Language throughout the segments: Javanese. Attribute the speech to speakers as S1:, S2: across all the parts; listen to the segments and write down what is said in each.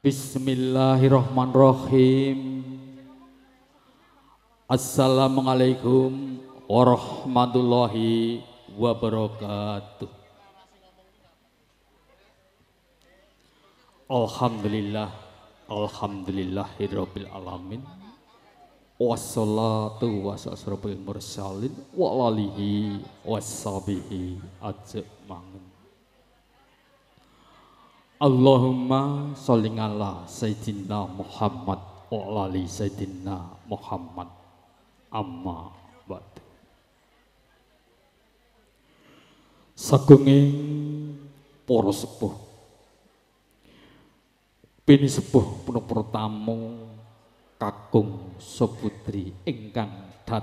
S1: Bismillahirrahmanirrahim. Assalamualaikum warahmatullahi wabarakatuh. Alhamdulillah, alhamdulillahirabbil alamin. Wassalatu wassalamu mursalin wa alihi washabihi ajmain. Allahumma sholli ala sayyidina Muhammad wa ali sayyidina Muhammad. Amma ba'du. Sagunging para sepuh, pini sepuh punapa tamu kakung saputri ingkang dat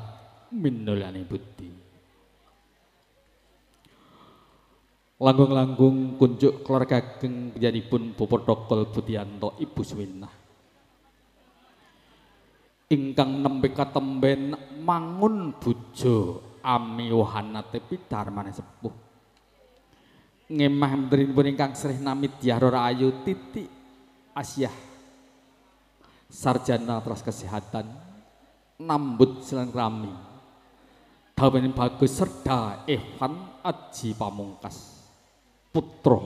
S1: minulane budi. Langkung-langkung kunjuk keluarga ageng panjenenganipun Bapak Thokol Budianto Ibu Suwinah ingkang nembe katemben mangun bujo amiwahanate pidharmane sepuh. Ngemah menterinipun ingkang srih nami Dyah Roro Ayu Titi Asyah, sarjana teras kesehatan, nambut silaturahmi dawene bagus serda Evan Aji Pamungkas putra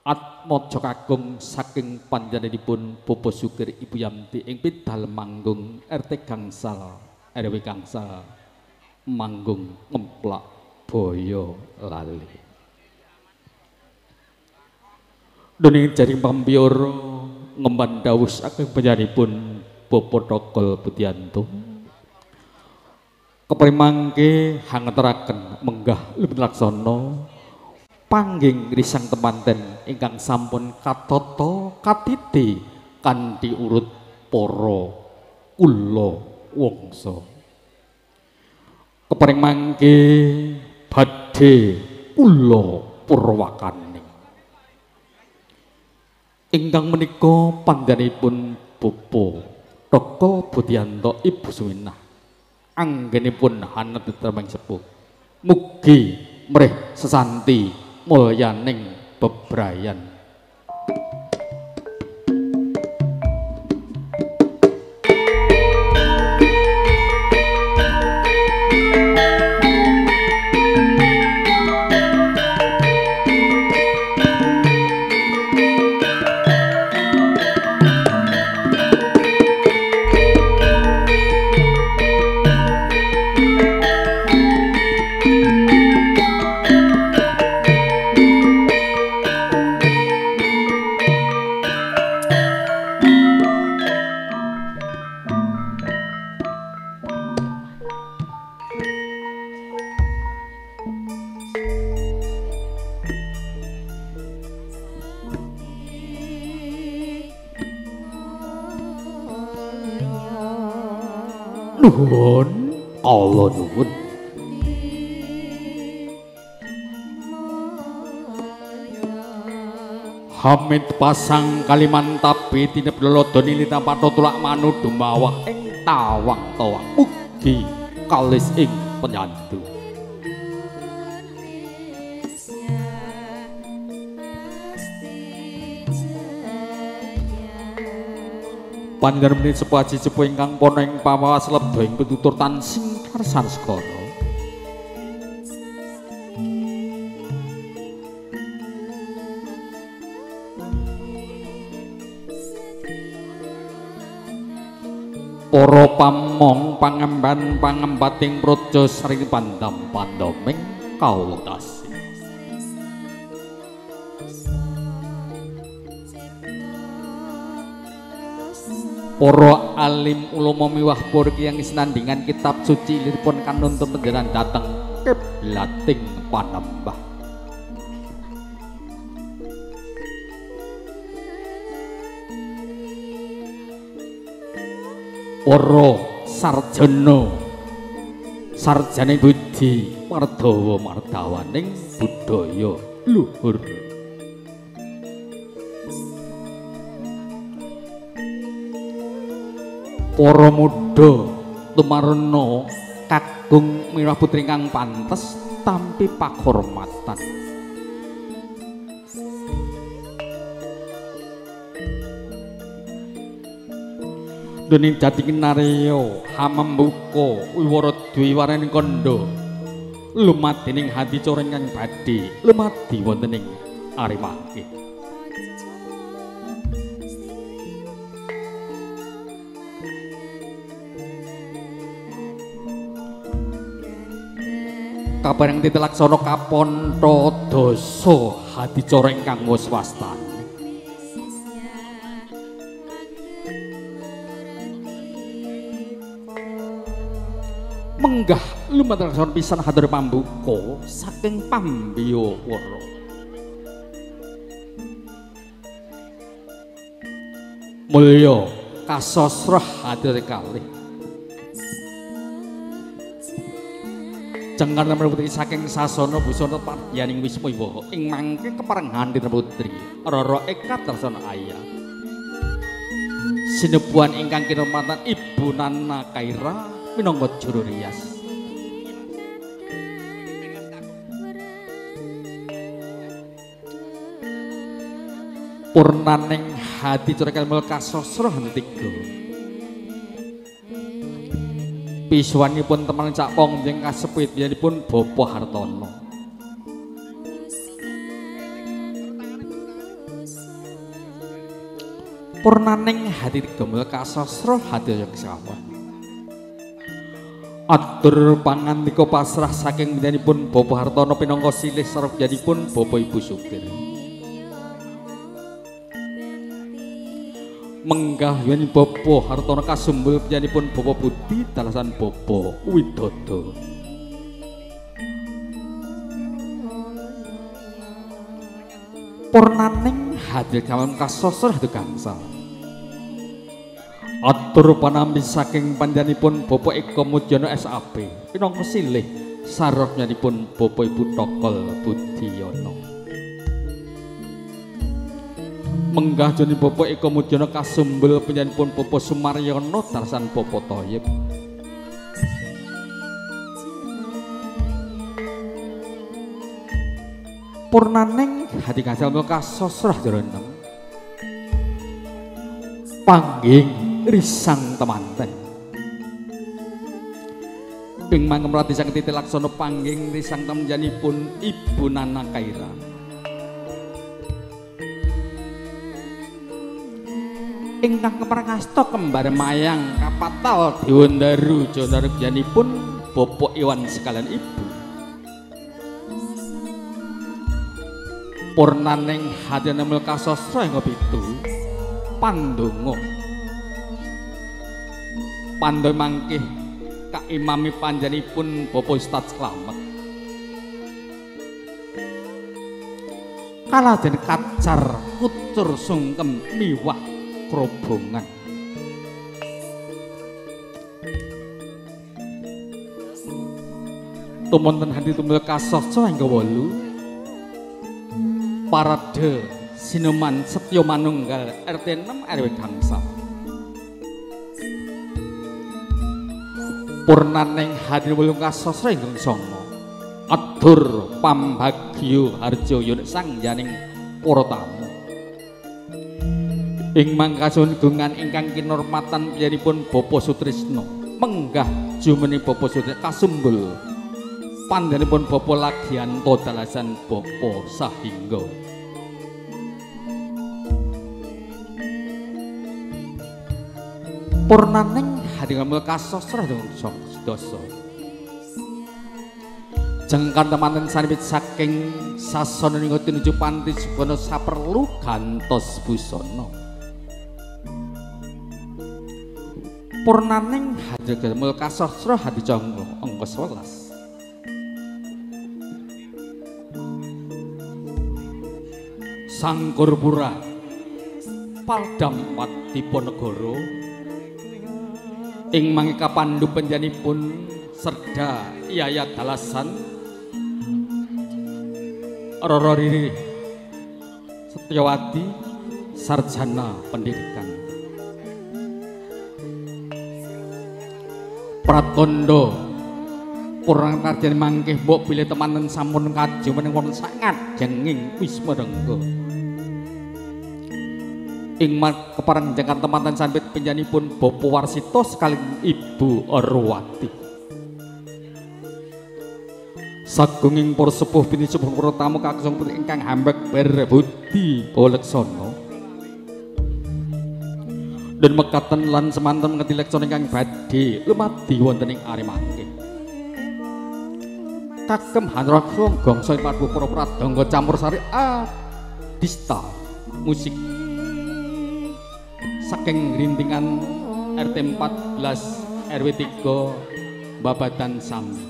S1: Atmaja kakung saking panjenenganipun Bapak Sukir Ibu Yamti ing Pidal Manggung RT Gangsal RW Gangsal Manggung Ngemplak Boyolali. Dening jaring pambiara ngemban dawuh saking panjenenganipun Bapak Thokol Budianto keparing mangke hangeteraken menggah lumen laksana pangging risang temanten ingkang sampun katata katiti kanthi urut para kula wangsa. Keparing mangke badhe kula purwakaning ingkang menika panjenenganipun Bapak Thokol Budianto Ibu Suwinah anggenipun hanet tetreming sepuh mugi mrih sesanti mulyaning bebrayan. Nuhun, Allah nuhun. Hamid pasang Kalimantabi tinep lelodoni litampato tulak manu dumawah ing tawang tawang mugi kalis ing penyandu. Panjenengan menika sepuh aji sepuh ingkang pana ing pamawas lebda ing pitutur tan singkar sanskara. Para pamong pangemban pangembating praja sring pandam pandaming kawetasi. Para alim ulama miwah para kyai sinandingan kitab suci liripun kanuntun panjenengan dhateng kiblating panembah. Para sarjana sarjane budi mardawa mardawaning budaya luhur. Para muda tumarana kakung mirah putri ingkang pantes tampi pakhormatan. Dening jati kinarya hamembuka wiwara dwi warnaning kandha lumadining hadicara ingkang badhe lumadi wonten ing ari mangke. Kabareng titilaksana kapontha dasa hadicara ingkang wis wastani. Menggah lumantar pisan hatur pambuka saking pambiyawara. Mulya kasasrah hatur kalih. Jengkar putri saking sasana busana padyaning Wisma Wiwaha ing mangke keparengan putri Rara Eka Tresna Ayah. Sinebuan ingkang kinurmatan Ibu Nana Kaira minangka juru rias. Purnaning hati cara kalmul kasasra tiga. Pisuwanipun teman Cak Pong jeng kasepit pun Bapak Hartono. Purnaning hati tiga mul kasasra hati sekawan. Atur pangandika pasrah saking panjenenganipun Bapak Hartono pinangka silih sarabyanipun Bapak Ibu Supir. Menggah yen Bapak Hartono kasumbul panjenenganipun Bapak Budi dalasan Bapak Widodo. Purnaning hadir kawan kasosor hadu gangsal. Atur panampi saking panjenenganipun Bapak Eko Mudyono SAP pinangka silih sarabyanipun Bapak Ibu Tokol Budiono. Menggah joni Bapak Eko Mudyono kasumbul panjenenganipun Bapak Sumaryono darsan Bapak Toyib. Purnaning hati gangsal kasosrah jero enem. Pangging risang temanten. Ping mangemrati sang titilaksana pangging risang temjanipun Ibu Nana Kaira. Ingkang kepareng asta kembar mayang kapatal Dewandaru janaribyanipun Bapak Iwan sekalian Ibu. Purnaning hati nemul kasastra ing pitu pandonga. Pandai mangkih kaimami panjenenganipun Bapak Ustaz Slamet. Kalajen kacar kucur sungkem miwah krobongan. Tumunten hati tumul kasastra hingga 8 parade Sinuman Setyo Manunggal RT 6 RW Gangsal. Purnaning hadir wulung kasastra ingkang sanga atur pambagyo harjo yun sangyaning para tamu. Ing mangkasuwun gungan ingkang kinurmatan piyambakipun Bapak Sutrisno menggah jumeni Bapak Sutrisno kasumbul panjenenganipun Bapak Lagianto dalasan Bapak Sahingga. Purnaning hati ngamul kasastra sedasa. Jengkar temanten sanipit saking sasana ning tinuju panti subana saperlu gantos busana. Purnaning hati ngamul kasastra hati cangga angka 11. Sangkurpura Paldam Diponegoro ing mangke kapandu panjenenganipun Serda Yaya Dalasan Roro Riri Setyawati sarjana pendidikan. Pratandha purnakarjan mangke mbok bilih temanten sampun kajumeneng wonten sak ngajenging Wisma Rengga. Ing kepareng Jakarta mantan sambet penyanipun Bapak Warsito sekalian Ibu Orwati. Sagunging para sepuh pinisepuh para tamu kakung putri ingkang hambek berbudi leksana. Dan mekaten lan semanten ngeti leksana ingkang badhe lumadi wonten ing are mangke. Kagem hanraksa gangsa parbu para pradangga campursari adista musik saking Rintingan RT 14 RW 3 Babadan Sami.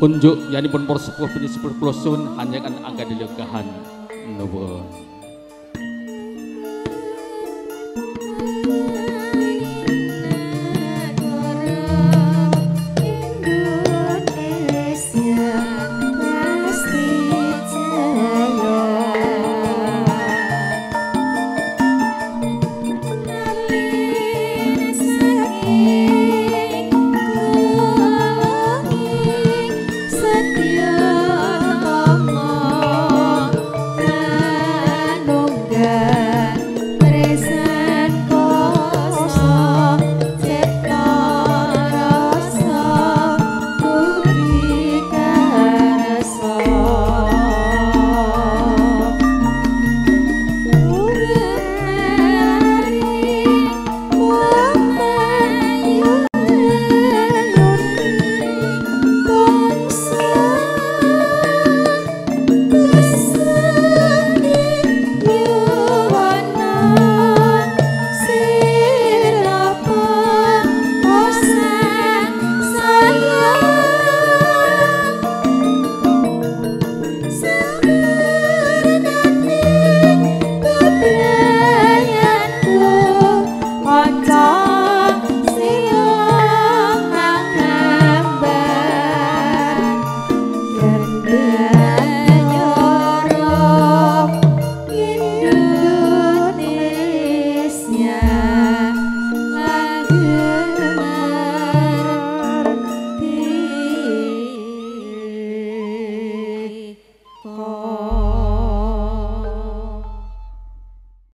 S1: Kunjuk yanipun para sepuh pinisepuh kula suwun hanjakan angga dilegahan nuwun.